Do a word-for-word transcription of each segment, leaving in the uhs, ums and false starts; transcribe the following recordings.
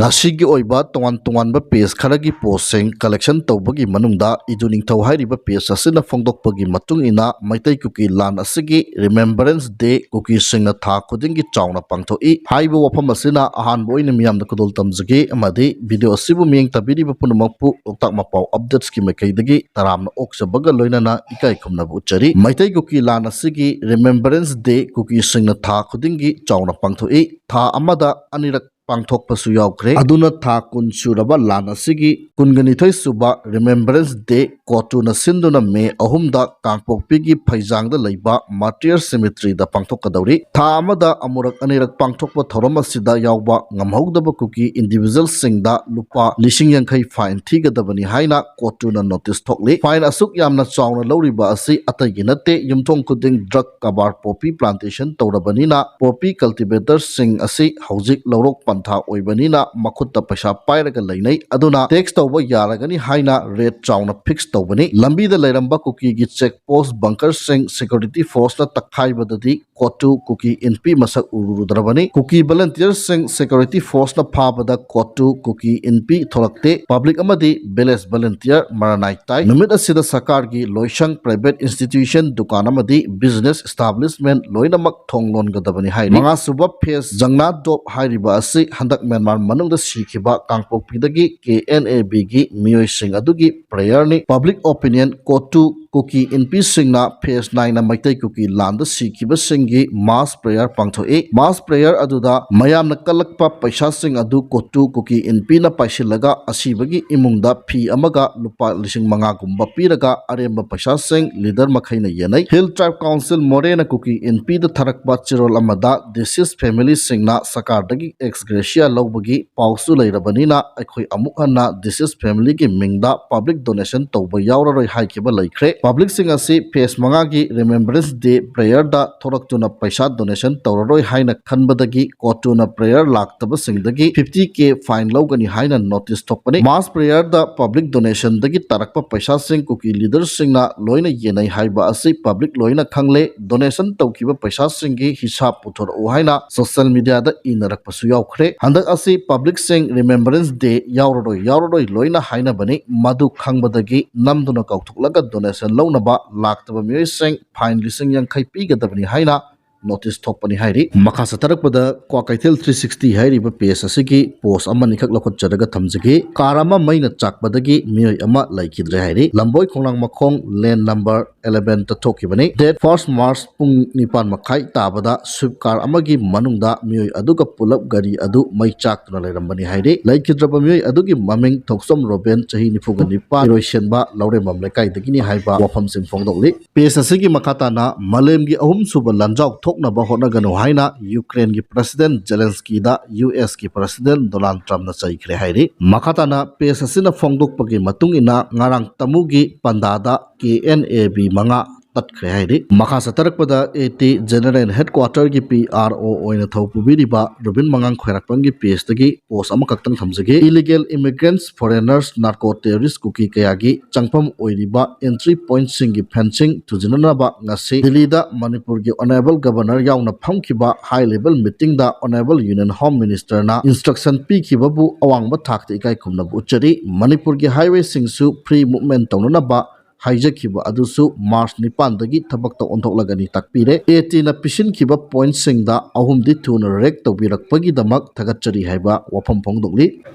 ꯉꯁꯤꯒꯤ ꯑꯣꯏꯕ ꯇꯣꯉꯥꯟ ꯇꯣꯉꯥꯟꯕ ꯄꯦꯖ ꯈꯔꯒꯤ ꯄꯣꯁꯁꯤꯡ ꯀꯂꯦꯛꯁꯟ ꯇꯧꯕꯒꯤ ꯃꯅꯨꯡꯗ ꯏꯗꯨ ꯅꯤꯡꯊꯧ ꯍꯥꯏꯔꯤꯕ ꯄꯦꯖ ꯑꯁꯤꯅ ꯐꯣꯡꯗꯣꯛꯄꯒꯤ ꯃꯇꯨꯡ ꯏꯟꯅ ꯃꯩꯇꯩ ꯀꯨꯀꯤ ꯂꯥꯟ ꯑꯁꯤꯒꯤ ꯔꯤꯃꯦꯝꯕꯔꯦꯟꯁ ꯗꯦ ꯀꯨꯀꯤꯁꯤꯡꯅ ꯊꯥ ꯈꯨꯗꯤꯡꯒꯤ ꯆꯥꯎꯅ ꯄꯥꯡꯊꯣꯛꯏ꯫ ꯍꯥꯏꯔꯤꯕ ꯋꯥꯐꯝ ꯑꯁꯤꯅ ꯑꯍꯥꯟꯕ ꯑꯣꯏꯅ ꯃꯤꯌꯥꯝꯗ ꯈꯨꯗꯣꯜ ꯇꯝꯖꯒꯦ ꯑꯃꯗꯤ ꯚꯤꯗꯤꯑꯣ ꯑꯁꯤꯕꯨ ꯃꯤꯠꯌꯦꯡ ꯇꯥꯕꯤꯔꯤꯕ ꯄꯨꯝꯅꯃꯛꯄꯨ ꯂꯣꯛꯇꯥꯛ ꯃꯄꯥꯎ ꯑꯞꯗꯦꯠꯁꯀꯤ ꯃꯥꯏꯀꯩꯗꯒꯤ ꯇꯔꯥꯝꯅ ꯑꯣꯛꯆꯕꯒ ꯂꯣꯏꯅꯅ ꯏꯀꯥꯏ ꯈꯨꯝꯅꯕ ꯎꯠꯆꯔꯤ꯫ ꯃꯩꯇꯩ ꯀꯨꯀꯤ ꯂꯥꯟ ꯑꯁꯤꯒꯤ ꯔꯤꯃꯦꯝꯕꯔꯦꯟꯁ ꯗꯦ ꯀꯨꯀꯤꯁꯤꯡꯅ ꯊꯥ ꯈꯨꯗꯤꯡꯒꯤ ꯆꯥꯎꯅ ꯄꯥꯡꯊꯣꯛꯏ꯫ ꯊꯥ ꯑꯃꯗ ꯑꯅꯤꯔꯛ ꯄꯥꯡꯊꯣꯛꯄꯁꯨ ꯌꯥꯎꯈ꯭ꯔꯦ꯫ ꯑꯗꯨꯅ ꯊꯥ ꯀꯨꯟ ꯁꯨꯔꯕ ꯂꯥꯟ ꯑꯁꯤꯒꯤ ꯀꯨꯟꯒ ꯅꯤꯊꯣꯏ ꯁꯨꯕ ꯔꯤꯃꯦꯝꯕꯔꯦꯟꯁ ꯗꯦ ꯀꯣꯇꯨꯅ ꯁꯤꯟꯗꯨꯅ ꯃꯦ ꯑꯍꯨꯝꯗ ꯀꯥꯡꯄꯣꯛꯄꯤꯒꯤ ꯐꯩꯖꯥꯡꯗ ꯂꯩꯕ ꯃꯥꯔꯇꯤꯌꯔ ꯁꯤꯃꯤꯇ꯭ꯔꯤꯗ ꯄꯥꯡꯊꯣꯛꯀꯗꯧꯔꯤ꯫ ꯊꯥ ꯑꯃꯗ ꯑꯃꯨꯔꯛ ꯑꯅꯤꯔꯛ ꯄꯥꯡꯊꯣꯛꯄ ꯊꯧꯔꯝ ꯑꯁꯤꯗ ꯌꯥꯎꯕ ꯉꯝꯍꯧꯗꯕ ꯀꯨꯀꯤ ꯏꯟꯗꯤꯚꯤꯖꯨꯋꯦꯜꯁꯤꯡꯗ ꯂꯨꯄꯥ ꯂꯤꯁꯤꯡ ꯌꯥꯡꯈꯩ ꯐꯥꯏꯟ ꯊꯤꯒꯗꯕꯅꯤ ꯍꯥꯏꯅ ꯀꯣꯇꯨꯅ ꯅꯣꯇꯤꯁ ꯊꯣꯛꯂꯤ꯫ ꯐꯥꯏꯟ ꯑꯁꯨꯛ ꯌꯥꯝꯅ ꯆꯥꯎꯅ ꯂꯧꯔꯤꯕ ꯑꯁꯤ ꯑꯇꯩꯒꯤ ꯅꯠꯇꯦ, ꯌꯨꯝꯊꯣꯡ ꯈꯨꯗꯤꯡ ꯗ꯭ꯔꯒ ꯀꯕꯥꯔ ꯄꯣꯄꯤ ꯄ꯭ꯂꯥꯟꯇꯦꯁꯟ ꯇꯧꯔꯕꯅꯤꯅ ꯄꯣꯄꯤ ꯀꯜꯇꯤꯚꯦꯇꯔꯁꯤꯡ ꯑꯁꯤ ꯍꯧꯖꯤꯛ ꯂꯧꯔꯣꯛ ꯄꯟꯊꯥ ꯑꯣꯏꯕꯅꯤꯅ ꯃꯈꯨꯠꯇ ꯄꯩꯁꯥ ꯄꯥꯏꯔꯒ ꯂꯩꯅꯩ꯫ ꯑꯗꯨꯅ ꯇꯦꯛꯁ ꯇꯧꯕ ꯌꯥꯔꯒꯅꯤ ꯍꯥꯏꯅ ꯔꯦꯠ ꯆꯥꯎꯅ ꯐꯤꯛꯁ ꯇꯧꯕꯅꯤ꯫ ꯂꯝꯕꯤꯗ ꯂꯩꯔꯝꯕ ꯀꯨꯀꯤꯒꯤ ꯆꯦꯛ ꯄꯣꯁ ꯕꯪꯀꯔꯁꯤꯡ ꯁꯦꯀ꯭ꯌꯨꯔꯤꯇꯤ ꯐꯣꯔꯁꯅ ꯇꯛꯈꯥꯏꯕꯗꯗꯤ ꯀꯣꯇꯨ ꯀꯨꯀꯤ ꯏꯟꯄꯤ ꯃꯁꯛ ꯎꯔꯨꯗ꯭ꯔꯕꯅꯤ꯫ ꯀꯨꯀꯤ ꯚꯣꯂꯨꯟꯇꯤꯌꯔꯁꯤꯡ ꯁꯦꯀ꯭ꯌꯨꯔꯤꯇꯤ ꯐꯣꯔꯁꯅ ꯐꯥꯕꯗ ꯀꯣꯇꯨ ꯀꯨꯀꯤ ꯏꯟꯄꯤ ꯊꯣꯔꯛꯇꯦ꯫ ꯄꯕ꯭ꯂꯤꯛ ꯑꯃꯗꯤ ꯚꯤꯂꯦꯖ ꯚꯣꯂꯨꯟꯇꯤꯌꯔ ꯃꯔꯥꯅꯥꯏ ꯇꯥꯏ꯫ ꯅꯨꯃꯤꯠ ꯑꯁꯤꯗ ꯁꯔꯀꯥꯔꯒꯤ ꯂꯣꯏꯁꯪ, ꯄ꯭ꯔꯥꯏꯚꯦꯠ ꯏꯟꯁꯇꯤꯇ꯭ꯌꯨꯁꯟ, ꯗꯨꯀꯥꯟ ꯑꯃꯗꯤ ꯕꯤꯖꯤꯅꯦꯁ ꯏꯁꯇꯥꯕ꯭ꯂꯤꯁꯃꯦꯟ ꯂꯣꯏꯅꯃꯛ ꯊꯣꯡ ꯂꯣꯟꯒꯗꯕꯅꯤ ꯍꯥꯏꯔꯤ꯫ ꯃꯉꯥꯁꯨꯕ ꯐꯦꯁ ꯖꯪꯅꯥ ꯗꯣꯞ ꯍꯥꯏꯔꯤꯕ ꯑꯁꯤ ꯍꯟꯗꯛ ꯃ꯭ꯌꯥꯟꯃꯥꯔ ꯃꯅꯨꯡꯗ ꯁꯤꯈꯤꯕ ꯀꯥꯡꯄꯣꯛꯄꯤꯗꯒꯤ ꯀꯦ ꯑꯦꯟ ꯑꯦ ꯕꯤꯒꯤ ꯃꯤꯑꯣꯏꯁꯤꯡ ꯑꯗꯨꯒꯤ ꯄ꯭ꯔꯦꯌꯔꯅꯤ꯫ ꯄꯕ꯭ꯂꯤꯛ ꯑꯣꯄꯤꯅꯤꯌꯟ ꯀꯣꯇꯨ ꯀꯨꯀꯤ ꯏꯟꯄꯤꯁꯤꯡꯅ ꯐꯦꯁ ꯅꯥꯏꯅ ꯃꯩꯇꯩ ꯀꯨꯀꯤ ꯂꯥꯟꯗ ꯁꯤꯈꯤꯕꯁꯤꯡꯒꯤ ꯃꯥꯁ ꯄ꯭ꯔꯦꯌꯔ ꯄꯥꯡꯊꯣꯛꯏ꯫ ꯃꯥꯁ ꯄ꯭ꯔꯦꯌꯔ ꯑꯗꯨꯗ ꯃꯌꯥꯝꯅ ꯀꯜꯂꯛꯄ ꯄꯩꯁꯥꯁꯤꯡ ꯑꯗꯨ ꯀꯣꯇꯨ ꯀꯨꯀꯤ ꯏꯟꯄꯤꯅ ꯄꯥꯏꯁꯤꯜꯂꯒ ꯑꯁꯤꯕꯒꯤ ꯏꯃꯨꯡꯗ ꯐꯤ ꯑꯃꯒ ꯂꯨꯄꯥ ꯂꯤꯁꯤꯡ ꯃꯉꯥꯒꯨꯝꯕ ꯄꯤꯔꯒ ꯑꯔꯦꯝꯕ ꯄꯩꯁꯥꯁꯤꯡ ꯂꯤꯗꯔ ꯃꯈꯩꯅ ꯌꯦꯟꯅꯩ꯫ ꯍꯤꯜ ꯇ꯭ꯔꯥꯏꯕ ꯀꯥꯎꯟꯁꯤꯜ ꯃꯣꯔꯦꯅ ꯀꯨꯀꯤ ꯏꯟꯄꯤꯗ ꯊꯥꯔꯛꯄ ꯆꯦꯔꯣꯜ ꯑꯃꯗ ꯗꯤꯁꯤꯁ ꯐꯦꯃꯤꯂꯤꯁꯤꯡꯅ ꯁꯔꯀꯥꯔꯗꯒꯤ ꯑꯦꯛꯁ ꯒ꯭ꯔꯦꯁꯤꯌꯥ ꯂꯧꯕꯒꯤ ꯄꯥꯎꯁꯨ ꯂꯩꯔꯕꯅꯤꯅ ꯑꯩꯈꯣꯏ ꯑꯃꯨꯛ ꯍꯟꯅ ꯗꯤꯁꯤꯁ ꯐꯦꯃꯤꯂꯤꯒꯤ ꯃꯤꯡꯗ ꯄꯕ꯭ꯂꯤꯛ ꯗꯣꯅꯦꯁꯟ ꯇꯧꯕ ꯌꯥꯎꯔꯔꯣꯏ ꯍꯥꯏꯈꯤꯕ ꯂꯩꯈ꯭ꯔꯦ꯫ ꯄꯕ꯭ꯂꯤꯛꯁꯤꯡ ꯑꯁꯤ ꯐꯦꯁ ꯃꯉꯥꯒꯤ ꯔꯤꯃꯦꯝꯕꯔꯦꯟꯁ ꯗꯦ ꯄ꯭ꯔꯦꯌꯔꯗ ꯊꯣꯔꯛ ꯇꯨꯅ ꯄꯩꯁꯥ donation ꯇꯧꯔꯔꯣꯏ ꯍꯥꯏꯅ ꯈꯟꯕꯗꯒꯤ ꯀꯣꯔꯠꯇꯨꯅ prayer ꯂꯥꯛꯇꯕꯁꯤꯡꯗꯒꯤ fifty K fine ꯂꯧꯒꯅꯤ ꯍꯥꯏꯅ notice ꯊꯣꯛꯄꯅꯤ꯫ Mass prayerꯗ public donationꯗꯒꯤ ꯇꯥꯔꯛꯄ ꯄꯩꯁꯥꯁꯤꯡ ꯀꯨꯀꯤ leaderꯁꯤꯡꯅ ꯂꯣꯏꯅ ꯌꯦꯟꯅꯩ ꯍꯥꯏꯕ ꯑꯁꯤ public ꯂꯣꯏꯅ ꯈꯪꯂꯦ꯫ Donation ꯇꯧꯈꯤꯕ ꯄꯩꯁꯥꯁꯤꯡꯒꯤ ꯍꯤꯁꯥꯕ ꯄꯨꯊꯣꯔꯛꯎ ꯍꯥꯏꯅ social mediaꯗ ꯏꯅꯔꯛꯄꯁꯨ ꯌꯥꯎꯈ꯭ꯔꯦ꯫ ꯍꯟꯗꯛ ꯑꯁꯤ publicꯁꯤꯡ Remembrance Day ꯌꯥꯎꯔꯔꯣꯏ, ꯌꯥꯎꯔꯔꯣꯏ ꯂꯣꯏꯅ ꯍꯥꯏꯅꯕꯅꯤ꯫ ꯃꯗꯨ ꯈꯪꯕꯗꯒꯤ ꯅꯝꯗꯨꯅ ꯀꯧꯊꯣꯛꯂꯒ donation ꯂꯧꯅꯕ ꯂꯥꯛꯇꯕ ꯃꯤꯑꯣꯏꯁꯤꯡ fine ꯂꯤꯁꯤꯡ ꯌꯥꯡꯈꯩ ꯄꯤꯒꯗꯕꯅꯤ ꯍꯥꯏꯅ notice ꯊꯣꯛꯄꯅꯤ ꯍꯥꯏꯔꯤ꯫ ꯃꯈꯥ ꯆꯠꯊꯔꯛꯄꯗ ꯀ꯭ꯋꯥꯀꯩꯊꯦꯜ three sixty ꯍꯥꯏꯔꯤꯕ page ꯑꯁꯤꯒꯤ post ꯑꯃꯅꯤꯈꯛ ꯂꯧꯈꯠꯆꯔꯒ ꯊꯝꯖꯒꯦ꯫ Car ꯑꯃ ꯃꯩꯅ ꯆꯥꯛꯄꯗꯒꯤ ꯃꯤꯑꯣꯏ ꯑꯃ ꯂꯩꯈꯤꯗ꯭ꯔꯦ ꯍꯥꯏꯔꯤ꯫ ꯂꯝꯕꯣꯏ ꯈꯣꯡꯅꯥꯡ ꯃꯈꯣꯡ lane number elevenꯗ ꯊꯣꯛꯈꯤꯕꯅꯤ꯫ Date first March ꯄꯨꯡ ꯅꯤꯄꯥꯟ ꯃꯈꯥꯏ ꯇꯥꯕꯗ Swift car ꯑꯃꯒꯤ ꯃꯅꯨꯡꯗ ꯃꯤꯑꯣꯏ ꯑꯗꯨꯒ ꯄꯨꯂꯞ ꯒꯥꯔꯤ ꯑꯗꯨ ꯃꯩ ꯆꯥꯛꯇꯨꯅ ꯂꯩꯔꯝꯕꯅꯤ ꯍꯥꯏꯔꯤ꯫ ꯂꯩꯈꯤꯗ꯭ꯔꯕ ꯃꯤꯑꯣꯏ ꯑꯗꯨꯒꯤ ꯃꯃꯤꯡ ꯊꯣꯛꯆꯝ ꯔꯣꯕꯦꯟ, ꯆꯍꯤ ꯅꯤꯐꯨꯒ ꯅꯤꯄꯥꯟ, ꯏꯔꯣꯏꯁꯦꯟꯕ ꯂꯧꯔꯦꯝꯕꯝ ꯂꯩꯀꯥꯏꯗꯒꯤꯅꯤ ꯍꯥꯏꯕ ꯋꯥꯐꯝꯁꯤꯡ ꯐꯣꯡꯗꯣꯛꯂꯤ꯫ Page ꯑꯁꯤꯒꯤ ꯃꯈꯥ ꯇꯥꯅ ꯃꯥꯂꯦꯝꯒꯤ ꯑꯍꯨꯝꯁꯨꯕ ꯂꯥꯟꯖꯥꯎ ꯊꯣꯛꯅꯕ ꯍꯣꯠꯅꯒꯅꯨ ꯍꯥꯏꯅ Ukraineꯒꯤ President Zelenskyꯗ USꯀꯤ President Donald Trumpꯅ ꯆꯩꯈ꯭ꯔꯦ ꯍꯥꯏꯔꯤ꯫ ꯃꯈꯥ ꯇꯥꯅ page ꯑꯁꯤꯅ ꯐꯣꯡꯗꯣꯛꯄꯒꯤ ꯃꯇꯨꯡ ꯏꯟꯅ ꯉꯔꯥꯡ ꯇꯃꯨꯒꯤ ꯄꯟꯗꯥꯗ KNAB ꯃꯉꯥ ꯇꯠꯈ꯭ꯔꯦ ꯍꯥꯏꯔꯤ꯫ ꯃꯈꯥ ꯆꯠꯊꯔꯛꯄꯗ AT General Headquarterꯒꯤ PRO ꯑꯣꯏꯅ ꯊꯧ ꯄꯨꯕꯤꯔꯤꯕ ꯔꯨꯕꯤꯟ ꯃꯉꯥꯡ ꯈ꯭ꯋꯥꯏꯔꯥꯛꯄꯝꯒꯤ pageꯇꯒꯤ post ꯑꯃꯈꯛꯇꯪ ꯊꯝꯖꯒꯦ꯫ Illegal immigrants, foreigners, narco terrorist ꯀꯨꯀꯤ ꯀꯌꯥꯒꯤ ꯆꯪꯐꯝ ꯑꯣꯏꯔꯤꯕ entry pointꯁꯤꯡꯒꯤ fencing ꯊꯨꯖꯤꯟꯅꯅꯕ ꯉꯁꯤ ꯗꯤꯜꯂꯤꯗ ꯃꯅꯤꯄꯨꯔꯒꯤ Honourable Governor ꯌꯥꯎꯅ ꯐꯝꯈꯤꯕ high level meetingꯗ Honourable Union Home Ministerꯅ instruction ꯄꯤꯈꯤꯕꯕꯨ ꯑꯋꯥꯡꯕ ꯊꯥꯛꯇ ꯏꯀꯥꯏ ꯈꯨꯝꯅꯕ ꯎꯠꯆꯔꯤ꯫ ꯃꯅꯤꯄꯨꯔꯒꯤ highwayꯁꯤꯡꯁꯨ free movement ꯇꯧꯅꯅꯕ ꯍꯥꯏꯖꯈꯤꯕ ꯑꯗꯨꯁꯨ March ꯅꯤꯄꯥꯟꯗꯒꯤ ꯊꯕꯛꯇ ꯑꯣꯟꯊꯣꯛꯂꯒꯅꯤ ꯇꯥꯛꯄꯤꯔꯦ꯫ ATꯅ ꯄꯤꯁꯤꯟꯈꯤꯕ pointꯁꯤꯡꯗ ꯑꯍꯨꯝꯗꯤ ꯊꯨꯅ raid ꯇꯧꯕꯤꯔꯛꯄꯒꯤꯗꯃꯛ ꯊꯥꯒꯠꯆꯔꯤ ꯍꯥꯏꯕ ꯋꯥꯐꯝ ꯐꯣꯡꯗꯣꯛꯂꯤ꯫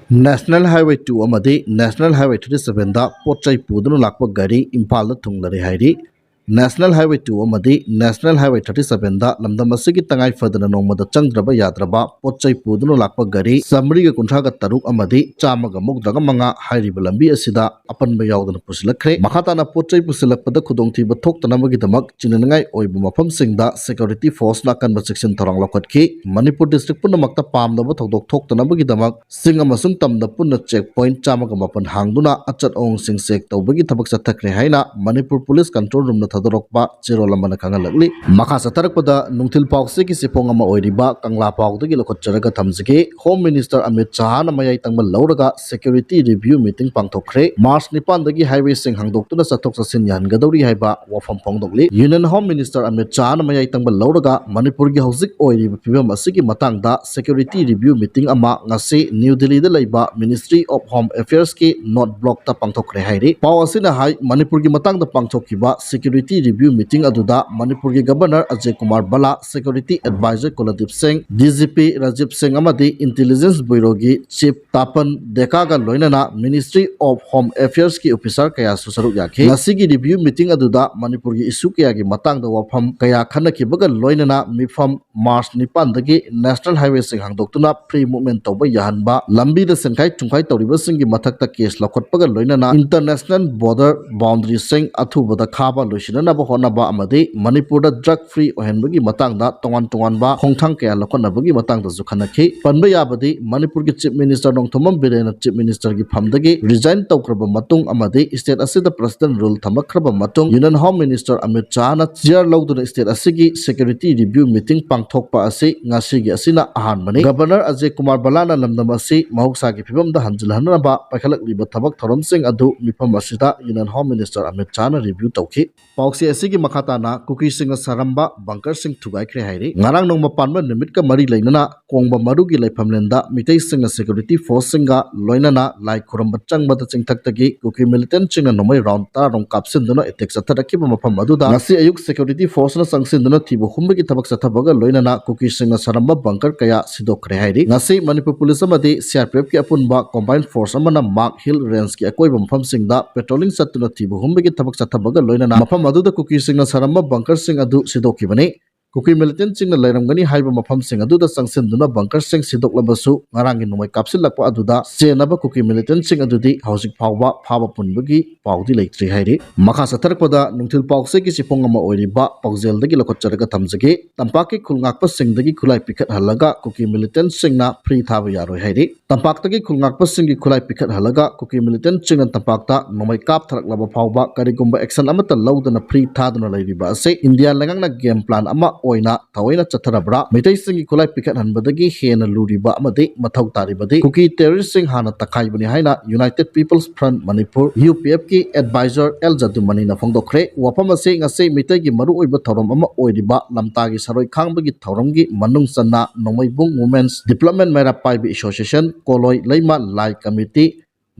National Highway two ꯑꯃꯗꯤ National Highway thirty sevenꯗ ꯄꯣꯠ ꯆꯩ ꯄꯨꯗꯨꯅ ꯂꯥꯛꯄ ꯒꯥꯔꯤ ꯏꯝꯐꯥꯜꯗ ꯊꯨꯡꯂꯔꯦ ꯍꯥꯏꯔꯤ꯫ National Highway two ꯑꯃꯗꯤ National Highway thirty sevenꯗ ꯂꯝꯗꯝ ꯑꯁꯤꯒꯤ ꯇꯉꯥꯏ ꯐꯗꯅ ꯅꯣꯡꯃꯗ ꯆꯪꯗ꯭ꯔꯕ ꯌꯥꯗ꯭ꯔꯕ ꯄꯣꯠ ꯆꯩ ꯄꯨꯗꯨꯅ ꯂꯥꯛꯄ ꯒꯥꯔꯤ ꯆꯥꯃꯔꯤꯒ ꯀꯨꯟꯊ꯭ꯔꯥꯒ ꯇꯔꯨꯛ ꯑꯃꯗꯤ ꯆꯥꯝꯃꯒ ꯃꯧꯗ꯭ꯔꯥꯒ ꯃꯉꯥ ꯍꯥꯏꯔꯤꯕ ꯂꯝꯕꯤ ꯑꯁꯤꯗ ꯑꯄꯟꯕ ꯌꯥꯎꯗꯅ ꯄꯨꯁꯤꯜꯂꯛꯈ꯭ꯔꯦ꯫ ꯃꯈꯥ ꯇꯥꯅ ꯄꯣꯠ ꯆꯩ ꯄꯨꯁꯤꯜꯂꯛꯄꯗ ꯈꯨꯗꯣꯡꯊꯤꯕ ꯊꯣꯛꯇꯅꯕꯒꯤꯗꯃꯛ ꯆꯤꯡꯅꯅꯤꯡꯉꯥꯏ ꯑꯣꯏꯕ ꯃꯐꯝꯁꯤꯡꯗ security forceꯅ ꯑꯀꯟꯕ ꯆꯦꯛꯁꯤꯟ ꯊꯧꯔꯥꯡ ꯂꯧꯈꯠꯈꯤ꯫ ꯃꯅꯤꯄꯨꯔ district ꯄꯨꯝꯅꯃꯛꯇ ꯄꯥꯝꯗꯕ ꯊꯧꯗꯣꯛ ꯊꯣꯛꯇꯅꯕꯒꯤꯗꯃꯛ ꯆꯤꯡ ꯑꯃꯁꯨꯡ ꯇꯝꯗ ꯄꯨꯟꯅ check point ꯆꯥꯝꯃꯒ ꯃꯥꯄꯟ ꯍꯥꯡꯗꯨꯅ ꯑꯆꯠ ꯑꯋꯣꯡꯁꯤꯡ check ꯇꯧꯕꯒꯤ ꯊꯕꯛ ꯆꯠꯊꯈ꯭ꯔꯦ ꯍꯥꯏꯅ ꯃꯅꯤꯄꯨꯔ Police Control Roomꯅ ꯊꯥꯗꯣꯔꯛꯄ ꯆꯦꯔꯣꯜ ꯑꯃꯅ ꯈꯪꯍꯜꯂꯛꯂꯤ꯫ ꯃꯈꯥ ꯆꯠꯊꯔꯛꯄꯗ ꯅꯨꯡꯊꯤꯜ ꯄꯥꯎꯆꯦꯒꯤ ꯆꯦꯐꯣꯡ ꯑꯃ ꯑꯣꯏꯔꯤꯕ ꯀꯪꯂꯥ ꯄꯥꯎꯗꯒꯤ ꯂꯧꯈꯠꯆꯔꯒ ꯊꯝꯖꯒꯦ꯫ ꯍꯣꯝ ꯃꯤꯅꯤꯁꯇꯔ ꯑꯃꯤꯠ ꯁꯥꯍꯅ ꯃꯌꯥꯏ ꯇꯪꯕ ꯂꯧꯔꯒ ꯁꯦꯀ꯭ꯌꯨꯔꯤꯇꯤ ꯔꯤꯚ꯭ꯌꯨ ꯃꯤꯇꯤꯡ ꯄꯥꯡꯊꯣꯛꯈ꯭ꯔꯦ꯫ ꯃꯥꯔꯆ ꯅꯤꯄꯥꯟꯗꯒꯤ ꯍꯥꯏꯋꯦꯁꯤꯡ ꯍꯥꯡꯗꯣꯛꯇꯨꯅ ꯆꯠꯊꯣꯛ ꯆꯠꯁꯤꯟ ꯌꯥꯍꯟꯒꯗꯧꯔꯤ ꯍꯥꯏꯕ ꯋꯥꯐꯝ ꯐꯣꯡꯗꯣꯛꯂꯤ꯫ ꯌꯨꯅꯤꯌꯟ ꯍꯣꯝ ꯃꯤꯅꯤꯁꯇꯔ ꯑꯃꯤꯠ ꯁꯥꯍꯅ ꯃꯌꯥꯏ ꯇꯪꯕ ꯂꯧꯔꯒ ꯃꯅꯤꯄꯨꯔꯒꯤ ꯍꯧꯖꯤꯛ ꯑꯣꯏꯔꯤꯕ ꯐꯤꯕꯝ ꯑꯁꯤꯒꯤ ꯃꯇꯥꯡꯗ ꯁꯦꯀ꯭ꯌꯨꯔꯤꯇꯤ ꯔꯤꯚ꯭ꯌꯨ ꯃꯤꯇꯤꯡ ꯑꯃ ꯉꯁꯤ ꯅ꯭ꯌꯨ ꯗꯤꯜꯂꯤꯗ ꯂꯩꯕ ꯃꯤꯅꯤꯁꯇ꯭ꯔꯤ ꯑꯣꯐ ꯍꯣꯝ ꯑꯦꯐꯤꯌꯔꯁꯀꯤ ꯅꯣꯔꯠ ꯕ꯭ꯂꯣꯛꯇ ꯄꯥꯡꯊꯣꯛꯈ꯭ꯔꯦ ꯍꯥꯏꯔꯤ꯫ ꯄꯥꯎ ꯑꯁꯤꯅ ꯍꯥꯏ, ꯃꯅꯤꯄꯨꯔꯒꯤ ꯃꯇꯥꯡꯗ ꯄꯥꯡꯊꯣꯛꯈꯤꯕ ꯁꯦꯀ꯭ꯌꯨꯔꯤꯇꯤ ꯔꯤꯚ꯭ꯌꯨ ꯃꯤꯇꯤꯡ ꯑꯗꯨꯗ ꯃꯅꯤꯄꯨꯔꯒꯤ governor Ajay Kumar ꯚꯜꯂꯥ, security adviser ꯀꯨꯜꯗꯤꯞ ꯁꯤꯡ, ꯗꯤ ꯖꯤ ꯄꯤ ꯔꯥꯖꯤꯕ ꯁꯤꯡ ꯑꯃꯗꯤ ꯏꯟꯇꯦꯂꯤꯖꯦꯟꯁ ꯕ꯭ꯌꯨꯔꯣꯒꯤ ꯆꯤꯐ ꯇꯥꯄꯟ ꯗꯦꯀꯥꯒ ꯂꯣꯏꯅꯅ ꯃꯤꯅꯤꯁꯇ꯭ꯔꯤ ꯑꯣꯐ ꯍꯣꯝ ꯑꯦꯐꯤꯌꯔꯁꯀꯤ ꯑꯣꯐꯤꯁꯥꯔ ꯀꯌꯥꯁꯨ ꯁꯔꯨꯛ ꯌꯥꯈꯤ꯫ ꯉꯁꯤꯒꯤ ꯔꯤꯚ꯭ꯌꯨ ꯃꯤꯇꯤꯡ ꯑꯗꯨꯗ ꯃꯅꯤꯄꯨꯔꯒꯤ ꯏꯁꯨ ꯀꯌꯥꯒꯤ ꯃꯇꯥꯡꯗ ꯋꯥꯐꯝ ꯀꯌꯥ ꯈꯟꯅꯈꯤꯕꯒ ꯂꯣꯏꯅꯅ ꯃꯤꯐꯝ ꯃꯥꯔꯆ ꯅꯤꯄꯥꯟꯗꯒꯤ ꯅꯦꯁꯅꯦꯜ ꯍꯥꯏꯋꯦꯁꯤꯡ ꯍꯥꯡꯗꯣꯛꯇꯨꯅ ꯐ꯭ꯔꯤ ꯃꯨꯚꯃꯦꯟ ꯇꯧꯕ ꯌꯥꯍꯟꯕ, ꯂꯝꯕꯤꯗ ꯁꯦꯟꯈꯥꯏ ꯊꯨꯝꯈꯥꯏ ꯇꯧꯔꯤꯕꯁꯤꯡꯒꯤ ꯃꯊꯛꯇ ꯀꯦꯁ ꯂꯧꯈꯠꯄꯒ ꯂꯣꯏꯅꯅ ꯏꯟꯇꯔꯅꯦꯁꯅꯦꯜ ꯕꯣꯔꯗꯔ ꯕꯥꯎꯟꯗꯔꯤꯁꯤꯡ ꯑꯊꯨꯕꯗ ꯈꯥꯕ ꯂꯣꯏꯁꯤꯟꯅꯅꯕ ꯍꯣꯠꯅꯕ ꯑꯃꯗꯤ ꯃꯅꯤꯄꯨꯔꯗ ꯗ꯭ꯔꯒ ꯐ꯭ꯔꯤ ꯑꯣꯏꯍꯟꯕꯒꯤ ꯃꯇꯥꯡꯗ ꯇꯣꯉꯥꯟ ꯇꯣꯉꯥꯟꯕ ꯈꯣꯡꯊꯥꯡ ꯀꯌꯥ ꯂꯧꯈꯠꯅꯕꯒꯤ ꯃꯇꯥꯡꯗꯁꯨ ꯈꯟꯅꯈꯤ꯫ ꯄꯟꯕ ꯌꯥꯕꯗꯤ ꯃꯅꯤꯄꯨꯔꯒꯤ ꯆꯤꯐ ꯃꯤꯅꯤꯁꯇꯔ ꯅꯣꯡꯊꯣꯝꯕꯝ ꯕꯤꯔꯦꯟꯅ ꯆꯤꯐ ꯃꯤꯅꯤꯁꯇꯔꯒꯤ ꯐꯝꯗꯒꯤ ꯔꯤꯖꯥꯏꯟ ꯇꯧꯈ꯭ꯔꯕ ꯃꯇꯨꯡ ꯑꯃꯗꯤ ꯁ꯭ꯇꯦꯠ ꯑꯁꯤꯗ ꯄ꯭ꯔꯁꯤꯗꯦꯟ ꯔꯨꯜ ꯊꯝꯃꯛꯈ꯭ꯔꯕ ꯃꯇꯨꯡ ꯌꯨꯅꯤꯌꯟ ꯍꯣꯝ ꯃꯤꯅꯤꯁꯇꯔ ꯑꯃꯤꯠ ꯁꯥꯍꯅ ꯆꯤꯌꯔ ꯂꯧꯗꯨꯅ ꯁ꯭ꯇꯦꯠ ꯑꯁꯤꯒꯤ ꯁꯦꯀ꯭ꯌꯨꯔꯤꯇꯤ ꯔꯤꯚ꯭ꯌꯨ ꯃꯤꯇꯤꯡ ꯄꯥꯡꯊꯣꯛꯄ ꯑꯁꯤ ꯉꯁꯤꯒꯤ ꯑꯁꯤꯅ ꯑꯍꯥꯟꯕꯅꯤ꯫ ꯒꯕꯔꯅꯔ ꯑꯖꯌ ꯀꯨꯃꯥꯔ ꯚꯜꯂꯥꯅ ꯂꯝꯗꯝ ꯑꯁꯤ ꯃꯍꯧꯁꯥꯒꯤ ꯐꯤꯕꯝꯗ ꯍꯟꯖꯤꯜꯍꯟꯅꯕ ꯄꯥꯏꯈꯠꯂꯛꯂꯤꯕ ꯊꯕꯛ ꯊꯧꯔꯝꯁꯤꯡ ꯑꯗꯨ ꯃꯤꯐꯝ ꯑꯁꯤꯗ ꯌꯨꯅꯤꯌꯟ ꯍꯣꯝ ꯃꯤꯅꯤꯁꯇꯔ ꯑꯃꯤꯠ ꯁꯥꯍꯅ ꯔꯤꯚ꯭ꯌꯨ ꯇꯧꯈꯤ꯫ ꯄꯥꯎꯆꯦ ꯑꯁꯤꯒꯤ ꯃꯈꯥ ꯇꯥꯅ ꯀꯨꯀꯤꯁꯤꯡꯅ ꯁꯥꯔꯝꯕ ꯕꯪꯀꯔꯁꯤꯡ ꯊꯨꯒꯥꯏꯈ꯭ꯔꯦ ꯍꯥꯏꯔꯤ꯫ ꯉꯔꯥꯡ ꯅꯣꯡꯃ ꯄꯥꯟꯕ ꯅꯨꯃꯤꯠꯀ ꯃꯔꯤ ꯂꯩꯅꯅ ꯀꯣꯡꯕ ꯃꯔꯨꯒꯤ ꯂꯩꯐꯝꯂꯦꯟꯗ ꯃꯤꯇꯩꯁꯤꯡꯅ ꯁꯦꯀ꯭ꯌꯨꯔꯤꯇꯤ ꯐꯣꯔꯁꯁꯤꯡꯒ ꯂꯣꯏꯅꯅ ꯂꯥꯏ ꯈꯨꯔꯨꯝꯕ ꯆꯪꯕꯗ ꯆꯤꯡꯊꯛꯇꯒꯤ ꯀꯨꯀꯤ ꯃꯤꯂꯤꯇꯦꯟꯠꯁꯤꯡꯅ ꯅꯣꯡꯃꯩ ꯔꯥꯎꯟ ꯇꯔꯥꯔꯣꯝ ꯀꯥꯞꯁꯤꯟꯗꯨꯅ ꯑꯦꯇꯦꯛ ꯆꯠꯊꯔꯛꯈꯤꯕ ꯃꯐꯝ ꯑꯗꯨꯗ ꯉꯁꯤ ꯑꯌꯨꯛ ꯁꯦꯀ꯭ꯌꯨꯔꯤꯇꯤ ꯐꯣꯔꯁꯅ ꯆꯪꯁꯤꯟꯗꯨꯅ ꯊꯤꯕ ꯍꯨꯝꯕꯒꯤ ꯊꯕꯛ ꯆꯠꯊꯕꯒ ꯂꯣꯏꯅꯅ ꯀꯨꯀꯤꯁꯤꯡꯅ ꯁꯥꯔꯝꯕ ꯕꯪꯀꯔ ꯀꯌꯥ ꯁꯤꯗꯣꯛꯈ꯭ꯔꯦ ꯍꯥꯏꯔꯤ꯫ ꯉꯁꯤ ꯃꯅꯤꯄꯨꯔ ꯄꯨꯂꯤꯁ ꯑꯃꯗꯤ ꯁꯤ ꯑꯥꯔ ꯄꯤ ꯑꯦꯐꯀꯤ ꯑꯄꯨꯟꯕ ꯀꯣꯝꯕꯥꯏꯟ ꯐꯣꯔꯁ ꯑꯃꯅ ꯃꯥꯔꯛ ꯍꯤꯜ ꯔꯦꯟꯖꯀꯤ ꯑꯀꯣꯏꯕ ꯃꯐꯝꯁꯤꯡꯗ ꯄꯦꯇ꯭ꯔꯣꯂꯤꯡ ꯆꯠꯇꯨꯅ ꯊꯤꯕ ꯍꯨꯝꯕꯒꯤ ꯊꯕꯛ ꯆꯠꯊꯕꯒ ꯂꯣꯏꯅꯅ ꯃꯐꯝ ꯑꯗꯨꯗ ꯀꯨꯀꯤꯁꯤꯡꯅ ꯁꯥꯔꯝꯕ ꯕꯪꯀꯔꯁꯤꯡ ꯑꯗꯨ ꯁꯤꯗꯣꯛꯈꯤꯕꯅꯤ꯫ ꯀꯨꯀꯤ ꯃꯤꯂꯤꯇꯦꯟꯠꯁꯤꯡꯅ ꯂꯩꯔꯝꯒꯅꯤ ꯍꯥꯏꯕ ꯃꯐꯝꯁꯤꯡ ꯑꯗꯨꯗ ꯆꯪꯁꯤꯟꯗꯨꯅ ꯕꯪꯀꯔꯁꯤꯡ ꯁꯤꯗꯣꯛꯂꯕꯁꯨ, ꯉꯔꯥꯡꯒꯤ ꯅꯣꯡꯃꯩ ꯀꯥꯞꯁꯤꯜꯂꯛꯄ ꯑꯗꯨꯗ ꯆꯦꯟꯅꯕ ꯀꯨꯀꯤ ꯃꯤꯂꯤꯇꯦꯟꯠꯁꯤꯡ ꯑꯗꯨꯗꯤ ꯍꯧꯖꯤꯛ ꯐꯥꯎꯕ ꯐꯥꯕ ꯄꯨꯟꯕꯒꯤ ꯄꯥꯎꯗꯤ ꯂꯩꯇ꯭ꯔꯤ ꯍꯥꯏꯔꯤ꯫ ꯃꯈꯥ ꯆꯠꯊꯔꯛꯄꯗ ꯅꯨꯡꯊꯤꯜ ꯄꯥꯎꯆꯦꯒꯤ ꯆꯦꯐꯣꯡ ꯑꯃ ꯑꯣꯏꯔꯤꯕ ꯄꯥꯎꯖꯦꯜꯗꯒꯤ ꯂꯧꯈꯠꯆꯔꯒ ꯊꯝꯖꯒꯦ꯫ ꯇꯝꯄꯥꯛꯀꯤ ꯈꯨꯜ ꯉꯥꯛꯄꯁꯤꯡꯗꯒꯤ ꯈꯨꯠꯂꯥꯏ ꯄꯤꯈꯠꯍꯜꯂꯒ ꯀꯨꯀꯤ ꯃꯤꯂꯤꯇꯦꯟꯠꯁꯤꯡꯅ ꯐ꯭ꯔꯤ ꯊꯥꯕ ꯌꯥꯔꯣꯏ ꯍꯥꯏꯔꯤ꯫ ꯇꯝꯄꯥꯛꯇꯒꯤ ꯈꯨꯜ ꯉꯥꯛꯄꯁꯤꯡꯒꯤ ꯈꯨꯠꯂꯥꯏ ꯄꯤꯈꯠꯍꯜꯂꯒ ꯀꯨꯀꯤ ꯃꯤꯂꯤꯇꯦꯟꯠꯁꯤꯡꯅ ꯇꯝꯄꯥꯛꯇ ꯅꯣꯡꯃꯩ ꯀꯥꯞꯊꯔꯛꯂꯕ ꯐꯥꯎꯕ ꯀꯔꯤꯒꯨꯝꯕ action ꯑꯃꯠꯇ ꯂꯧꯗꯅ ꯐ꯭ꯔꯤ ꯊꯥꯗꯨꯅ ꯂꯩꯔꯤꯕ ꯑꯁꯤ ꯏꯟꯗꯤꯌꯥ ꯂꯩꯉꯥꯛꯅ game plan ꯑꯃ ꯑꯣꯏꯅ ꯊꯑꯣꯏꯅ ꯆꯠꯊꯔꯕ꯭ꯔꯥ? ꯃꯩꯇꯩꯁꯤꯡꯒꯤ ꯈꯨꯠꯂꯥꯏ ꯄꯤꯈꯠꯍꯟꯕꯗꯒꯤ ꯍꯦꯟꯅ ꯂꯨꯔꯤꯕ ꯑꯃꯗꯤ ꯃꯊꯧ ꯇꯥꯔꯤꯕꯗꯤ ꯀꯨꯀꯤ terroristꯁꯤꯡ ꯍꯥꯟꯅ ꯇꯛꯈꯥꯏꯕꯅꯤ ꯍꯥꯏꯅ United People's Front Manipur, UPFꯀꯤ advisor ꯑꯦꯜ ꯖꯗꯨꯃꯅꯤꯅ ꯐꯣꯡꯗꯣꯛꯈ꯭ꯔꯦ꯫ ꯋꯥꯐꯝ ꯑꯁꯤ ꯉꯁꯤ ꯃꯤꯇꯩꯒꯤ ꯃꯔꯨꯑꯣꯏꯕ ꯊꯧꯔꯝ ꯑꯃ ꯑꯣꯏꯔꯤꯕ ꯂꯝꯇꯥꯒꯤ ꯁꯔꯣꯏ ꯈꯥꯡꯕꯒꯤ ꯊꯧꯔꯝꯒꯤ ꯃꯅꯨꯡ ꯆꯟꯅ ꯅꯣꯡꯃꯩꯕꯨꯡ Women's Development ꯃꯩꯔꯥ ꯄꯥꯏꯕꯤ Association, ꯀꯣꯂꯣꯏ ꯂꯩꯃ ꯂꯥꯏ committee,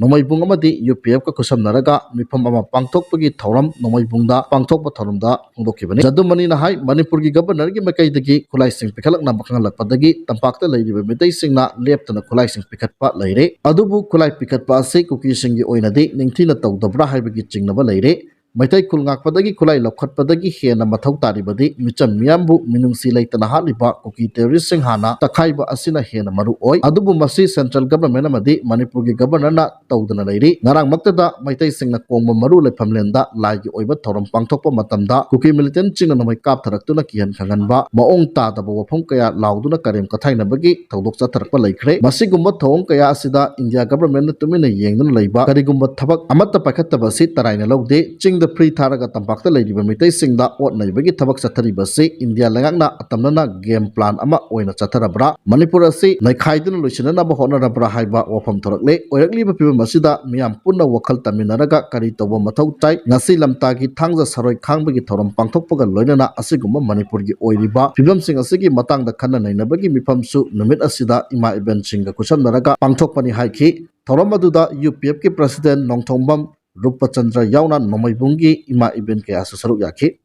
ꯅꯣꯡꯃꯩꯕꯨꯡ ꯑꯃꯗꯤ UPFꯀ ꯈꯨꯠꯁꯝꯅꯔꯒ ꯃꯤꯐꯝ ꯑꯃ ꯄꯥꯡꯊꯣꯛꯄꯒꯤ ꯊꯧꯔꯝ ꯅꯣꯡꯃꯩꯕꯨꯡꯗ ꯄꯥꯡꯊꯣꯛꯄ ꯊꯧꯔꯝꯗ ꯐꯣꯡꯗꯣꯛꯈꯤꯕꯅꯤ꯫ ꯖꯗꯨꯃꯅꯤꯅ ꯍꯥꯏ, ꯃꯅꯤꯄꯨꯔꯒꯤ governorꯒꯤ ꯃꯥꯏꯀꯩꯗꯒꯤ ꯈꯨꯠꯂꯥꯏꯁꯤꯡ ꯄꯤꯈꯠꯂꯛꯅꯕ ꯈꯪꯍꯜꯂꯛꯄꯗꯒꯤ ꯇꯝꯄꯥꯛꯇ ꯂꯩꯔꯤꯕ ꯃꯤꯇꯩꯁꯤꯡꯅ ꯂꯦꯞꯇꯅ ꯈꯨꯠꯂꯥꯏꯁꯤꯡ ꯄꯤꯈꯠꯄ ꯂꯩꯔꯦ꯫ ꯑꯗꯨꯕꯨ ꯈꯨꯠꯂꯥꯏ ꯄꯤꯈꯠꯄ ꯑꯁꯤ ꯀꯨꯀꯤꯁꯤꯡꯒꯤ ꯑꯣꯏꯅꯗꯤ ꯅꯤꯡꯊꯤꯅ ꯇꯧꯗꯕ꯭ꯔꯥ ꯍꯥꯏꯕꯒꯤ ꯆꯤꯡꯅꯕ ꯂꯩꯔꯦ꯫ ꯃꯩꯇꯩ ꯈꯨꯜ ꯉꯥꯛꯄꯗꯒꯤ ꯈꯨꯠꯂꯥꯏ ꯂꯧꯈꯠꯄꯗꯒꯤ ꯍꯦꯟꯅ ꯃꯊꯧ ꯇꯥꯔꯤꯕꯗꯤ ꯃꯤꯆꯝ ꯃꯤꯌꯥꯝꯕꯨ ꯃꯤꯅꯨꯡꯁꯤ ꯂꯩꯇꯅ ꯍꯥꯠꯂꯤꯕ ꯀꯨꯀꯤ terroristꯁꯤꯡ ꯍꯥꯟꯅ ꯇꯛꯈꯥꯏꯕ ꯑꯁꯤꯅ ꯍꯦꯟꯅ ꯃꯔꯨ ꯑꯣꯏ꯫ ꯑꯗꯨꯕꯨ ꯃꯁꯤ central government ꯑꯃꯗꯤ ꯃꯅꯤꯄꯨꯔꯒꯤ governorꯅ ꯇꯧꯗꯅ ꯂꯩꯔꯤ꯫ ꯉꯔꯥꯡꯃꯛꯇꯗ ꯃꯩꯇꯩꯁꯤꯡꯅ ꯀꯣꯡꯕ ꯃꯔꯨ ꯂꯩꯐꯝꯂꯦꯟꯗ ꯂꯥꯏꯒꯤ ꯑꯣꯏꯕ ꯊꯧꯔꯝ ꯄꯥꯡꯊꯣꯛꯄ ꯃꯇꯝꯗ ꯀꯨꯀꯤ militantꯁꯤꯡꯅ ꯅꯣꯡꯃꯩ ꯀꯥꯞꯊꯔꯛꯇꯨꯅ ꯀꯤꯍꯟ ꯈꯪꯍꯟꯕ, ꯃꯑꯣꯡ ꯇꯥꯗꯕ ꯋꯥꯐꯝ ꯀꯌꯥ ꯂꯥꯎꯗꯨꯅ ꯀꯔꯦꯝ ꯀꯊꯥꯏꯅꯕꯒꯤ ꯊꯧꯗꯣꯛ ꯆꯠꯊꯔꯛꯄ ꯂꯩꯈ꯭ꯔꯦ꯫ ꯃꯁꯤꯒꯨꯝꯕ ꯊꯧꯑꯣꯡ ꯀꯌꯥ ꯑꯁꯤꯗ ꯏꯟꯗꯤꯌꯥ governmentꯅ ꯇꯨꯃꯤꯟꯅ ꯌꯦꯡꯗꯨꯅ ꯂꯩꯕ, ꯀꯔꯤꯒꯨꯝꯕ ꯊꯕꯛ ꯑꯃꯠꯇ ꯄꯥꯏꯈꯠꯇꯕ ꯑꯁꯤ ꯇꯔꯥꯏꯅ ꯂꯧꯗꯦ꯫ ꯆꯤꯡꯗ free ꯊꯥꯔꯒ ꯇꯝꯄꯥꯛꯇ ꯂꯩꯔꯤꯕ ꯃꯤꯇꯩꯁꯤꯡꯗ ꯑꯣꯠ ꯅꯩꯕꯒꯤ ꯊꯕꯛ ꯆꯠꯊꯔꯤꯕ ꯑꯁꯤ ꯏꯟꯗꯤꯌꯥ ꯂꯩꯉꯥꯛꯅ ꯑꯇꯝꯅꯅ game plan ꯑꯃ ꯑꯣꯏꯅ ꯆꯠꯊꯔꯕ꯭ꯔꯥ? ꯃꯅꯤꯄꯨꯔ ꯑꯁꯤ ꯅꯩꯈꯥꯏꯗꯨꯅ ꯂꯣꯏꯁꯤꯟꯅꯅꯕ ꯍꯣꯠꯅꯔꯕ꯭ꯔꯥ ꯍꯥꯏꯕ ꯋꯥꯐꯝ ꯊꯣꯔꯛꯂꯦ꯫ ꯑꯣꯏꯔꯛꯂꯤꯕ ꯐꯤꯕꯝ ꯑꯁꯤꯗ ꯃꯤꯌꯥꯝ ꯄꯨꯟꯅ ꯋꯥꯈꯜ ꯇꯝꯃꯤꯟꯅꯔꯒ ꯀꯔꯤ ꯇꯧꯕ ꯃꯊꯧ ꯇꯥꯏ? ꯉꯁꯤ ꯂꯝꯇꯥꯒꯤ ꯊꯥꯡꯖ ꯁꯔꯣꯏ ꯈꯥꯡꯕꯒꯤ ꯊꯧꯔꯝ ꯄꯥꯡꯊꯣꯛꯄꯒ ꯂꯣꯏꯅꯅ ꯑꯁꯤꯒꯨꯝꯕ ꯃꯅꯤꯄꯨꯔꯒꯤ ꯑꯣꯏꯔꯤꯕ ꯐꯤꯕꯝꯁꯤꯡ ꯑꯁꯤꯒꯤ ꯃꯇꯥꯡꯗ ꯈꯟꯅ ꯅꯩꯅꯕꯒꯤ ꯃꯤꯐꯝꯁꯨ ꯅꯨꯃꯤꯠ ꯑꯁꯤꯗ ꯏꯃꯥ ꯏꯕꯦꯟꯁꯤꯡꯒ ꯈꯨꯠꯁꯝꯅꯔꯒ ꯄꯥꯡꯊꯣꯛꯄꯅꯤ ꯍꯥꯏꯈꯤ꯫ ꯊꯧꯔꯝ ꯑꯗꯨꯗ UPFꯀꯤ president ꯅꯣꯡꯊꯣꯡꯕꯝ ꯔꯨꯄꯆꯟꯗ꯭ꯔ ꯌꯥꯎꯅ ꯅꯣꯡꯃꯩꯕꯨꯡꯒꯤ ꯏꯃꯥ ꯏꯕꯦꯟ ꯀꯌꯥꯁꯨ ꯁꯔꯨꯛ ꯌꯥꯈꯤ꯫